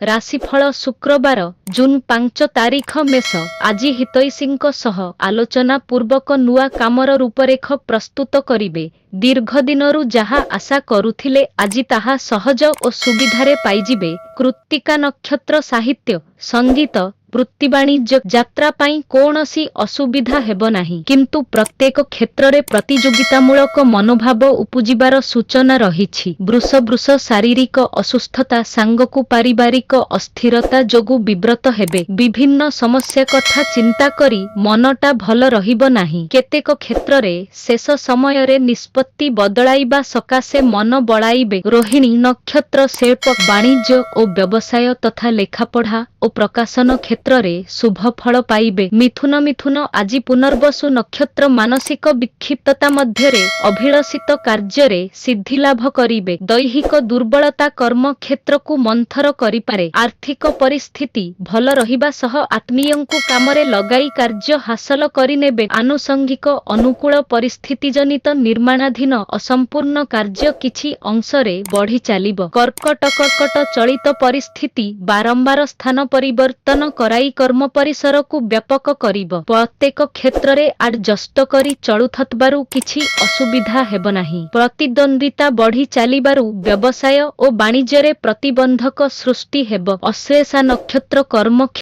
ରାଶିଫଳ ଶୁକ୍ରବାର, ଜୁନ୍ 5 ତାରିଖ ମେଷ, ଆଜି ହିତୈଷୀଙ୍କ ସହ ଆଲୋଚନା ପୂର୍ବକ ନୂଆ କାମର ରୂପରେଖ ପ୍ରସ୍ତୁତ କରିବେ। ଦୀର୍ଘ ଦିନରୁ ଯାହା ଆଶା କରୁଥିଲେ, ଆଜି ତାହା ସହଜ ଓ ସୁବିଧାରେ ପାଇଯିବେ। କୃତ୍ତିକା ନକ୍ଷତ୍ର ସାହିତ୍ୟ, ସଙ୍ଗୀତ, ବୃତ୍ତି, ବାଣିଜ୍ୟ, ଯାତ୍ରା ପାଇଁ କୌଣସି ଅସୁବିଧା ହେବ ନାହିଁ। କିନ୍ତୁ ପ୍ରତ୍ୟେକ କ୍ଷେତ୍ରରେ ପ୍ରତିଯୋଗିତାମୂଳକ ମନୋଭାବ ଉପୁଜିବାର ସୂଚନା ରହିଛି। ବୃଷ ବୃଷ ଶାରୀରିକ ଅସୁସ୍ଥତା ସାଙ୍ଗକୁ ପାରିବାରିକ ଅସ୍ଥିରତା ଯୋଗୁଁ ବିବ୍ରତ ହେବେ। ବିଭିନ୍ନ ସମସ୍ୟା କଥା ଚିନ୍ତା କରି ମନଟା ଭଲ ରହିବ ନାହିଁ। କେତେକ କ୍ଷେତ୍ରରେ ଶେଷ ସମୟରେ ନିଷ୍ପତ୍ତି ବଦଳାଇବା ସକାଶେ ମନ ବଳାଇବେ। ରୋହିଣୀ ନକ୍ଷତ୍ର ଶିଳ୍ପ, ବାଣିଜ୍ୟ ଓ ବ୍ୟବସାୟ ତଥା ଲେଖାପଢ଼ା ଓ ପ୍ରକାଶନ କ୍ଷେତ୍ରରେ ଶୁଭ ଫଳ ପାଇବେ। ମିଥୁନ ମିଥୁନ ଆଜି ପୁନର୍ବସୁ ନକ୍ଷତ୍ର ମାନସିକ ବିକ୍ଷିପ୍ତତା ମଧ୍ୟରେ ଅଭିଳଷିତ କାର୍ଯ୍ୟରେ ସିଦ୍ଧି ଲାଭ କରିବେ। ଦୈହିକ ଦୁର୍ବଳତା କର୍ମ କ୍ଷେତ୍ରକୁ ମନ୍ଥର କରିପାରେ। ଆର୍ଥିକ ପରିସ୍ଥିତି ଭଲ ରହିବା ସହ ଆତ୍ମୀୟଙ୍କୁ କାମରେ ଲଗାଇ କାର୍ଯ୍ୟ ହାସଲ କରିନେବେ। ଆନୁଷଙ୍ଗିକ ଅନୁକୂଳ ପରିସ୍ଥିତିଜନିତ ନିର୍ମାଣାଧୀନ ଅସମ୍ପୂର୍ଣ୍ଣ କାର୍ଯ୍ୟ କିଛି ଅଂଶରେ ବଢି ଚାଲିବ। କର୍କଟ କର୍କଟ ଚଳିତ ପରିସ୍ଥିତି ବାରମ୍ବାର ସ୍ଥାନ ପରିବର୍ତ୍ତନ କରାଇ କର୍ମ ପରିସରକୁ ବ୍ୟାପକ କରିବ। ପ୍ରତ୍ୟେକ କ୍ଷେତ୍ରରେ ଆଡଜଷ୍ଟ କରି ଚଳୁଥିବାରୁ କିଛି ଅସୁବିଧା ହେବ ନାହିଁ। ପ୍ରତିଦ୍ୱନ୍ଦ୍ୱିତା ବଢି ଚାଲିବାରୁ ବ୍ୟବସାୟ ଓ ବାଣିଜ୍ୟରେ ପ୍ରତିବନ୍ଧକ ସୃଷ୍ଟି ହେବ। ଅଶ୍ଳେଷା ନକ୍ଷତ୍ର କର୍ମ